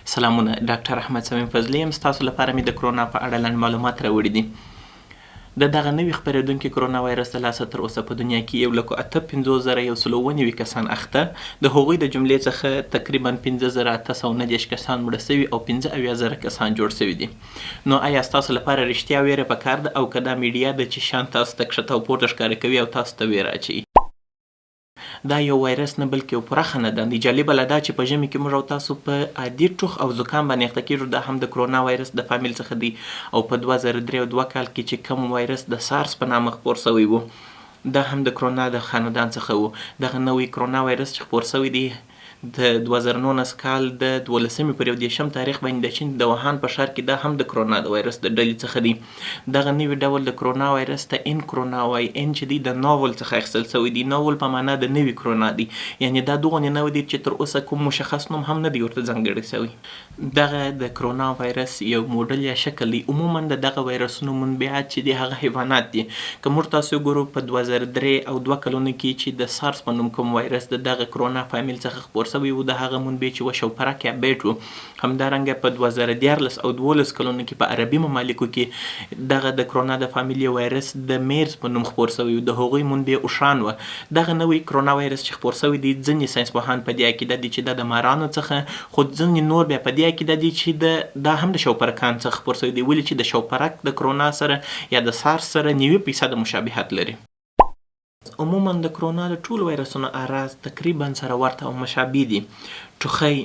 سلامونه ډاکټر احمد صمیم فضلي یم، ستاسو لپاره مې د کرونا په اړه لنډ معلومات راوړي دي. د دغه نوي خپرېدونکي کرونا وایرس د لاسه تر اوسه په دنیا کې یو لکو 58 زره 197 کسان اخته، د هغوی د جملې څخه تقریبا 5839 کسان مړه شوي او 75 زره کسان جوړ شوي دي. نو ایا ستاسو لپاره رښتیا ویره په کار ده او که دا میډیا ده چې شیان تاسو ته کښته او پورته ښکاره کوي او تاسو ته ویره اچوي؟ دا یو وایرس نه بلکې یو پوره خاندان دی. جالبه لا دا چې په ژمي کې موږ او تاسو په عادي ټوخ او زکام باندې اخته کیږو، دا هم د کرونا وایرس د فامیل څخه دی او په 2003 او دوه کال کې چې کوم وایرس د سارس په نامه خپور شوی وو دا هم د کرونا د خاندان څخه وو. دغه نوی کرونا وایرس چې خپور شوی دی د 2019 کال د دولسمې پر 31 تاریخ باندې د چین د وهان په ښار کې دا هم د کرونا د وایرس د ډلې څخه دی. دغه نوي ډول د کرونا وایرس ته ان کرونا وایي. ان چې دی د ناول څخه اخیستل شوی دی. ناول په معنا د نوي کرونا دی. یعنې دا دغونې نوی دی چې تر اوسه کوم مشخص نوم هم نه دی ورته ځانګړی شوی. دغه د کرونا وایرس یو موډل یا شکل دی. عموما د دغه وایرسونو منبعات چې دي هغه حیوانات دي. که موږ تاسو وګورو په 2003 او دوه کلونو کې چې د سارس په نوم کوم وایرس د دغه کرونا فامیل څخه خپور شوی وو د هغه منبع چې وه شوپرک یا بیټ وو. همدارنګه په 2013 او 12 کلونو کې په عربي ممالکو کې دغه د کرونا د فامیل یو وایرس د میرز په نوم خپور شوی وو د هغوی منبع اوښان وه. دغه نوی کرونا وایرس چې خپور شوی دی ځنې ساینس پوهان په دې عقیده دي چې دا د مارانو څخه خو ځنې نور بیا په دې عقیده دي چې د دا هم د شوپرکان څخه خپور شوی دی ولې چې د شوپرک د کرونا سره یا د سارس سره 90 فیصده مشابهت لري. عموما د کرونا د ټولو وایرسونو اعراض تقریبا سره ورته او مشابه دي، ټوخی،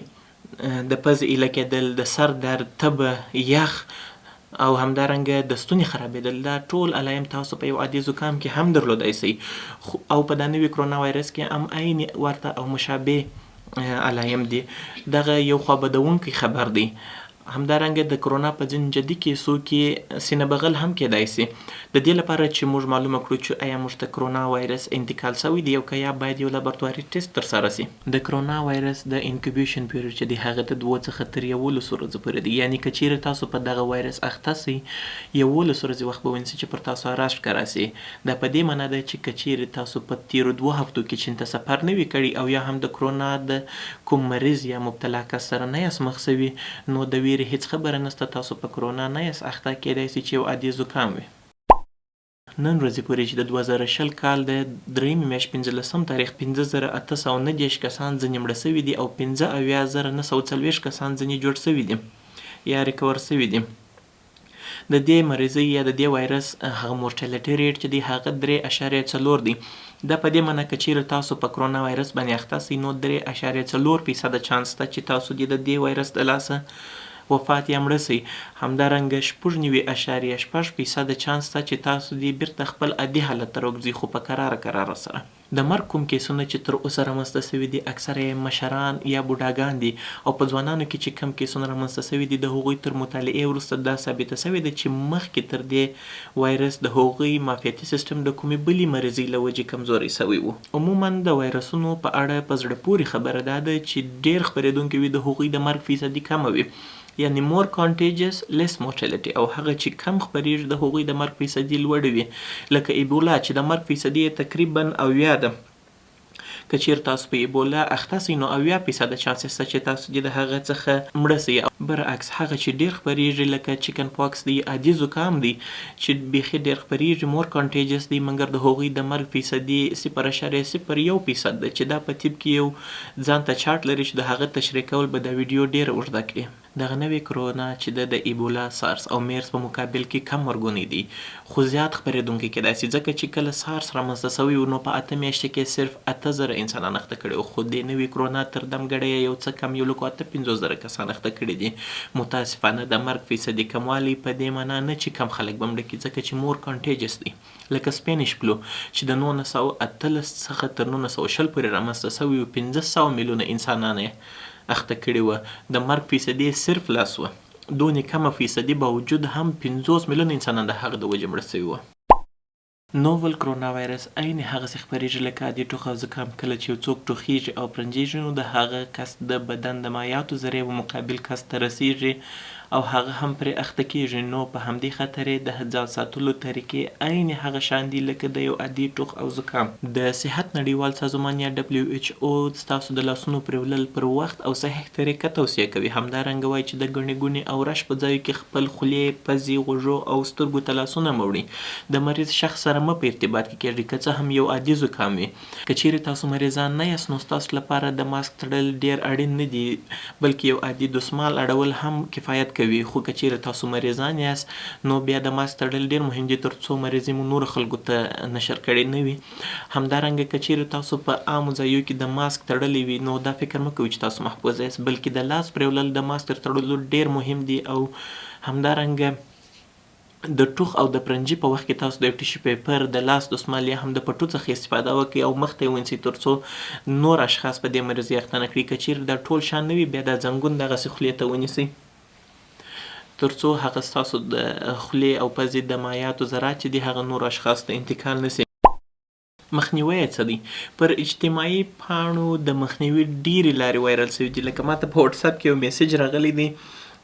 د پزې ایله کېدل، د سر درد، تبه، یخ او همدارنګه د ستوني خرابېدل، دا ټول علایم تاسو په یو عادي زکام کې هم درلودای شئ خو او په دا نوي کرونا وایرس کې هم عین ورته او مشابه علایم دي. دغه یو خوابدونکی خبر دی. همدارنګه د کرونا په ځینو جدي کیسو کې سینه بغل هم کیدای شي. د دې لپاره چې موږ معلومه کړو چې ایا موږ ته کرونا وایرس انتقال شوی دی او که یا باید یو لابراتواري ټسټ ترسره شي. د کرونا وایرس د انکوبیشن پیریډ چې دی هغه د دوو څخه تر 11 ورځو پورې دی یعنې که چیرې تاسو په دغه وایرس اخته شئ 11 ورځې وخت به ونیسي چې پر تاسو اعراض ښکاره شي. دا په دې معنی ده چې که چیرې تاسو په تیرو دوو هفتو کې چین ته سفر نه وي کړی او یا هم د کرونا د کوم مریض یا مبتلا کس سره نه یاست مخ شوي نو د ویرې هیڅ خبره نشته، تاسو په کرونا نه یاست اخته، کیدای شي چې یو عادي زکام وي. نن ورځې پورې چې د 2020 کال د درېیمې میاشت پنځلسم تاریخ 5839 کسان ځنې مړه شوي دي او 75940 کسان ځنې جوړ شوي دي یا ریکور شوي دي. د دې مریضۍ یا د دې وایرس هغه مورټیلیټي ریټ چې دی هغه 3.4 دی. دا په دې معنی که چیرې تاسو په کرونا وایرس باندې اخته شئ نو 3.4 فیصده چانس شته چې تاسو دې د دې وایرس د لاسه وفات یا مړه شئ. همدارنګه 96.6 فیصده چانس شته چې تاسو دې بیرته خپل عادي حالت ته راوګرځئ خو په کراره کراره سره. د مرګ کوم کیسونه چې تر اوسه رامنځته شوي دي اکثره یې مشران یا بوډاګان دي او په ځوانانو کې چې کوم کیسونه رامنځته شوي دي د هغوی تر مطالعې وروسته دا ثابته شوې ده چې مخکې تر دې وایرس د هغوی معافیتي سیستم د کومې بلې مریضۍ له وجې کمزوری شوی و. عموماً د وایرسونو په اړه په زړه پورې خبره دا ده چې ډېر خپرېدونکي وي د هغوی د مرګ فیصدي کمه وي یعنې More Contagious، Less Mortality او هغه چې کم خپرېږي د هغوی د مرګ فیصدي لوړه وي لکه ایبولا چې د مرګ فیصدي یې تقریباً 70 ده. که چېرې تاسو په ایبولا اخته شئ نو 70 فیصده چانس شته چې تاسو دې د هغه څخه مړه شئ او برعکس هغه چې ډېر خپرېږي لکه چکن پاکس دی، عادي زکام دی چې بیخي ډېر خپرېږي More Contagious دی مګر د هغوی د مرګ فیصدي 0.01 فیصد ده چې دا په طب کې یو ځان ته چارټ لري چې د هغه تشریح کول به دا ویډیو ډیره اوږده کړي. دغه نوې کرونا چې ده د ایبولا، سارس او میرس په مقابل کې کم مرګونی دی خو زیات خپریدونکی کیدای شي ځکه چې کله سارس رامنځته شوی و نو په اته میاشتې کې صرف 8000 انسانان اخته کړي وو خو دې نوې کرونا تر دم ګړیه یو څه کم یو لکو 58 زره کسان اخته کړي دي. متاسفانه د مرګ فیصدي کموالی په دې مانا نه چې کم خلک به مړه کړي ځکه چې مور کانټیجس دی. لکه سپینش فلو چې د 1918 څخه تر 1920 پورې رامنځته شوی و، 500 میلیونه انسانان یې اخته کړي وه، د مرګ فیصدي یې صرف لس وه. دونې کمه فیصدي باوجود هم 50 میلیونه انسانان د هغه د وجې مړه شوي وه. نوول کرونا وایرس عین هغسې خپریږي لکه عادي ټوخ او زکام، کله چې یو څوک ټوخیږي او پرنجیږي نو د هغه کس د بدن د مایعاتو ذرې و مقابل کس ته رسیږي او هغه هم پرې اخته کېږي نو په همدې خاطر یې د ځان ساتلو طریقې عین هغه شان دي لکه د یو عادي ټوخ او زکام. د صحت نړیوال سازمان یا WHO ستاسو د لاسونو پرېولل پر وخت او صحیح طریقه توصیه کوي. همدارنګه وایي چې د ګڼې ګوڼې او رش په ځایو کې خپل خولې، پزې، غوږو او سترګو ته لاسونه مه وړي. د مریض شخص سره مه په ارتباط کې کېږئ که څه هم یو عادي زکام وي. که چیرې تاسو مریضان نه یاست نو ستاسو لپاره د ماسک تړل ډیر اړین نه دي بلکې یو عادي دوسمال اړول هم کفایت کوي خو که چیرې تاسو مریضان یاست نو بیا د ماسک تړل ډیر مهم دي تر څو مریضي مو نورو خلکو ته نشر کړې نه وي. همدارنګه که چیرې تاسو په عامو ځایو کې د ماسک تړلی وي نو دا فکر مه کوئ چې تاسو محفوظ یاست بلکې د لاس پریولل د ماسک تر تړلو ډیر مهم دي او همدارنګه د ټوخ او د پرنجي په وخت کې تاسو د یو ټیشو پیپر، د لاس دستمال یا هم د پټو څخه استفاده وکړئ او مخ ته یې ونیسئ تر څو نور اشخاص په دې مریضۍ اخته نه کړي. که چیرې دا ټول شیان نه وي بیا دا ځنګون دغسې خولې ته ونیسئ تر څو هغه ستاسو د خولې او پزې د مایعاتو ذرات چې دي هغه نورو اشخاصو ته انتقال نه شي. مخنیوی یې څه دی؟ پر اجتماعي پاڼو د مخنیوي ډېرې لارې وایرل شوې دي، لکه ماته په واټساپ کې یو میسج راغلی دی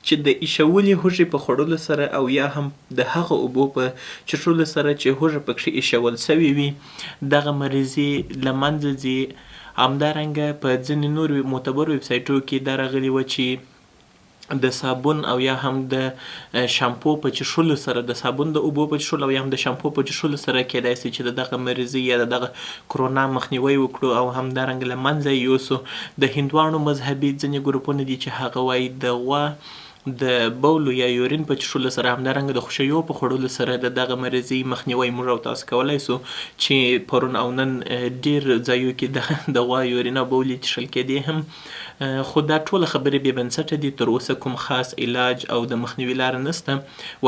چې د ایشولې هوږې په خوړلو سره او یا هم د هغه اوبو په چښلو سره چې هوږه پکښې ایشول شوې وي دغه مریضي له منځه ځي. همدارنګه په ځینې نورو معتبرو ویبسایټو کې دا راغلي وه چې د صابون او یا هم د شامپو په چښلو سره د صابون د اوبو په چښلو او یا هم د شامپو په چښلو سره کېدای شي چې د دغه مریضي یا د دغه کرونا مخنیوی وکړو او همدارنګه له منځه یې یوسو. د هندواڼو مذهبي ځینې ګروپونه دي چې هغه وایي د غوا د بولو یا یورین په چښلو سره همدارنګه د خوشیو په خوړلو سره د دغه مریضي مخنیوی موږ او تاسو کولای شو چې پرون او نن ډیر ځایو کې د غوا یورین او بولې چښل کېدې هم خو دا ټوله خبرې بې بنسټه دي، تر اوسه کوم خاص علاج او د مخنیوي لاره نشته،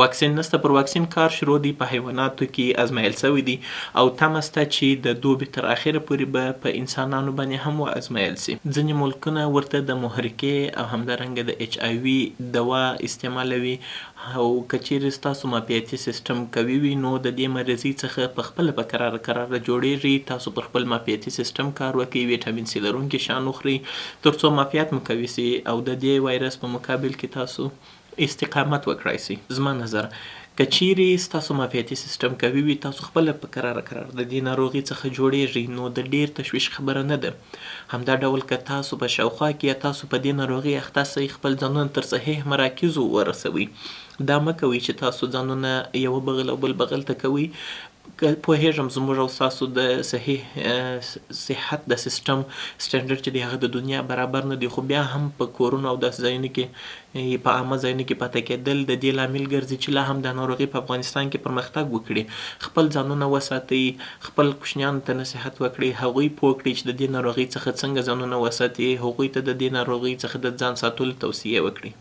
واکسین نشته، پر واکسین کار شروع دی، په حیواناتو کې ازمایل شوی دی او تمه شته چې د دوبي تر اخره پورې به په انسانانو باندې هم وازمایل شي. ځینې ملکونه ورته د محرکې او همدارنګه د اچ آی وي دوا استعمالوي او که چیرې ستاسو معافیتي سیستم قوي وي نو د دې مریضۍ څخه په خپله په کراره کراره جوړیږي، تاسو پر خپل معافیتي سیستم کار وکړئ، ویټامین سي لرونکي شیان وخورئ تر څو معافیت مو قوي شي او د دې وایرس په مقابل کې تاسو استقامت وکړای شئ. زما نظر که چیرې ستاسو معافیتي سیستم قوي وي تاسو خپله په کراره کراره د دې ناروغي څخه جوړیږئ نو د ډیر تشویش خبره نه ده. همدا ډول که تاسو په شاوخوا کې یا تاسو په دې ناروغي اخته سئ خپل ځانونه تر صحیح مراکزو ورسوئ. دا مه کوئ چې تاسو ځانونه یوه بغل او بل بغل ته کوئ. پوهېږم زموږ او ستاسو د صحیح صحت د سیستم سټنډرډ چې دی هغه د دنیا برابر نه دی خو بیا هم په کورونو او داسې ځایونو کې په عامه ځایونو کې پاتې کېدل د دې لامل ګرځي چې لا هم دا ناروغي په افغانستان کې پرمختګ وکړي. خپل ځانونه وساتئ، خپل کوچنیانو ته نصیحت وکړئ، هغوی پوه کړئ چې د دې ناروغۍ څخه څنګه ځانونه وساتي، هغوی ته د دې ناروغۍ څخه د ځان ساتلو توصیې وکړئ.